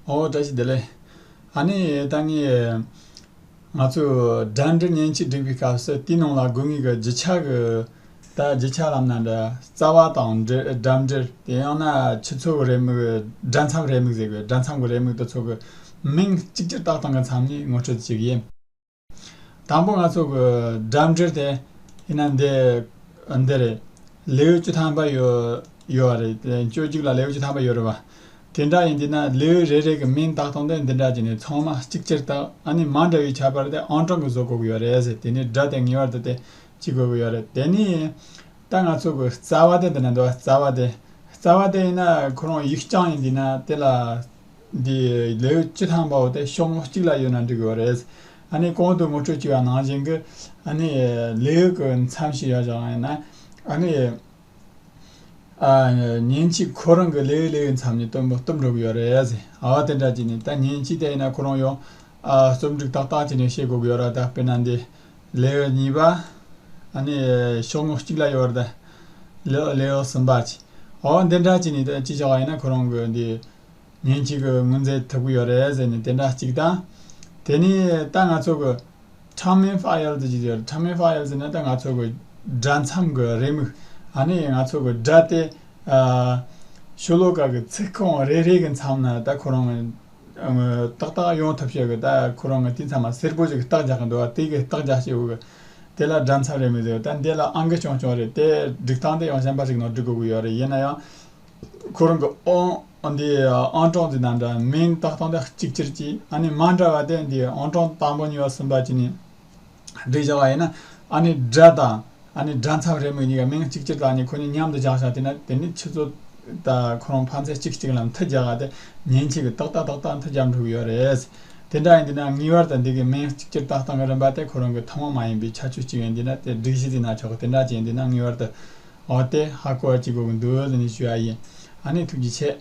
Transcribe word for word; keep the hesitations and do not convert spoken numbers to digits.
ཨོ། བཀྲ་ཤིས་བདེ་ལེགས། ཨ་ནི་ད་ངས་ང་ཚོས་སྒྲ་འགྲེལ་མཉེན་ཆས་སྒྲིག་པའི་སྐབས་སུ་དེའི་ནང་ལ་དགོས་ངེས་ཀྱི་རྒྱུ་ཆ་གི། ད་རྒྱུ་ཆ་ལབ་ན་འདྲ། རྩ་བ་དང་འབྲེལ། སྒྲ་འགྲེལ་དེ་ཡང་ན་ཆུ་ཚོད་རེའུ་མིག་སྒྲ་མཚམས་རེའུ་མིག་ཟེར་གི། སྒྲ་མཚམས་ཀྱི་རེའུ་མིག་དེ་ཚོ་གི་མིང་གཅིག་གྱུར་བཏགས་སྟངས་ཀྱི་མཚམས་ནས་ངོ་སྤྲོད་ཅིག་ཡིན། དང་པོ་ང་ཚོ་གི་སྒྲ་འགྲེལ་དེ་ཡིན་ན་འདི་འདི་རེད། ལེའུ་བཅུ་ཐམ་པ་ཡོད་ཡོད་རེད། དེ་སྤྱོད་འཇུག་ལ་ལེའུ་བཅུ་ཐམ་པ་ཡོད་རེད་བ། དེ་འདྲ་ཡིན་དུས་ན་ལེའུ་རེ་རེ་གི་མིང་བཏགས་སྟངས་དེ་འདི་འདྲ་བྱས་ནས་ཚང་མ་གཅིག་གྱུར་བཏགས། ཨ་ནི་མ་འདྲ་བའི་ཁྱད་པར་དེ་ཨང་གྲངས་ཀྱིས་བཟོ་དགོས་ཀྱི་ཡོད་རེད་ཟེར། དེ་ནས་སྒྲ་དེ་ངེས་པར་དུ་དེ་གཅིག་དགོས་ཀྱི་ཡོད་རེད། དེ་ནས་ད་ང་ཚོ་གི་རྩ་བ་དེ་འདི་ན་འདུག་རྩ་བ་དེ། རྩ་བ་དེ་ཡིན་ན་ཁོ་རང་ཡིག་རྐྱང་ཡིན་དུས་ན་དེ་ལ། འདི་ལེའུ་བཅུ་ཐམ་པའོ་དེ་ཤོག་ངོས་གཅིག་ལ་ཡོད་ན་འགྲིག་གི་རེད། ཨ་ནི་གོང་དུ་ངོ་སྤྲོད་བྱས་པ་ནང་བཞིན་གྱི། ཨ་ནི་ལེའུ་གི་མཚམས་ཤིག་ཡོད་ཀྱང་ཡིན་ན། ཨ་ནི་ཨ་མཉེན་ཆས་ཁོ་རང་གི་ལེའུ་ལེའུའི་མཚམས་ནས་སྟོན་པ་སྟོན་འགྲོ་གི་ཡོད་རེད། ཨ་དེ་འདྲ་བྱས་ནས་ད་མཉེན་ཆས་དེ་ཡིན་ན་ཁོ་རང་ཡང་ཨ་རྩོམ་སྒྲིག་ཏག་ཏག་བྱས་ནས་བྱེད་དགོས་ཀྱི་ཡོད་རེད། ད་དཔེར་ན་འདི་ལེའུ་གཉིས་པ། ཨ་ནི་ཤོག་ངོས་གཅིག་ལ་ཡོད་རེད། ད་ལེའུ་ལེའུ་གསུམ་པ་བྱས། ཨ་འདི་འདྲ་བྱས་ནས་ད་ཅི་བྱ་བ་ཡིན་ན་ཁོ་རང་གི་འདི། མཉེན་ཆས་ཀྱི་དངོས་རྫས་ཐོབ་ཀྱི་ཡོད་རེད་ཟེར་ནས་དེ་འདྲ་གཅིག་དང་། དེ་ནས་ད་ང་ཚོ་གི་ཊམ་མིན་ཕ་ཡལ་ཟེར་གྱི་ཡོད་རེད། ཊམ་མིན་ཕ་ཡལ་ཟེར་ན་ད་ང་ཚོ་གི་སྒྲ་མཚམས་ཀྱི་རེའུ་མིག་ཨ་ནི་ང་ཚོ་གི་སྒྲ་དེ་ཨ་ཤོ་ལོ་ཀ་གི་ཚིག་རྐང་རེ་རེ་གི་མཚམས་ན་ད་ཁོ་རང་གི་ཨ་ཏག་ཏག་ཡོང་ཐུབ་ཤེས་གི། ད་ཁོ་རང་གི་དེ་མཚམས་མ་སེར་པོ་ཞིག་གི་རྟགས་རྒྱག་གི་འདུག་བ། དེ་གི་རྟགས་རྒྱག་བྱེད་འོ་གི། དེ་ལ་སྒྲ་མཚམས་རེའུ་མིག་ཟེར། ད་འདི་ལ་ཨང་ཀི་ཆུང་ཆུང་རེད། དེ་སྒྲིག་སྟངས་དེ་ཡང་གཞན་པ་ཞིག་ནང་སྒྲིག་དགོས་ཀྱི་ཡོད་རེད། ཡིན་ན་ཡང་། ཁོ་རང་གི་ཨང་འདི་ཨང་གྲངས་འདི་ནང་འདྲ་མིང་བཏགས་སྟངས་དེ་གཅིག་གྱུར་གྱིས། ཨ་ནི་མ་འདྲ་བ་དེ་འདི་ཨང་གྲངས་དང་པོ་གཉིས་པ་གསུམ་པ་བྱས་ནས་སྒྲིག་བཞག་པ་ཡིན་ན། ཨ་ནི་སྒྲ་དང་ཨ་ནི་སྒྲ་མཚམས་རེའུ་མིག་གཉིས་ཀ་མིང་གཅིག་གྱུར་དང་ནི་ཁོ་གཉིས་མཉམ་དུ་བཞག་བཞག་དེ་ན་དེ་ནི་ཆུ་ཚོད་ད་ཁོ་རང་ཕན་ཚུན་གཅིག་གཅིག་ལ་མཐུད་རྒྱག་ག་དེ་མཉེན་ཆས་ཀྱི་ཏག་ཏག་ཏག་ཏག་མཐུད་རྒྱག་འགྲོ་གི་ཡོད་རེད། དེ་འདྲ་ཡིན་དུས་ན་ངེས་པར་དུ་འདི་གི་མིང་གཅིག་གྱུར་བཏགས་སྟངས་ཀྱི་རིམ་པ་དེ་ཁོ་རང་གི་ཐུན་མོང་མ་ཡིན་པའི་ཁྱད་ཆོས་གཅིག་ཡིན་དུས་ན་དེ་སྒྲིག་གཞི་དེ་ན་ཆོག་གི། དེ་འདྲ་ཅིག་ཡིན་དུས་ན་ངེས་པར་དུ། འོ་དེ་ཧ་གོ་བ་བྱེད་དགོས་ཀྱི་འདུག་ཟེར་ནས་ཞུ་ཡ་ཡིན། ཨ་ནི་ཐུགས་རྗེ་ཆེ།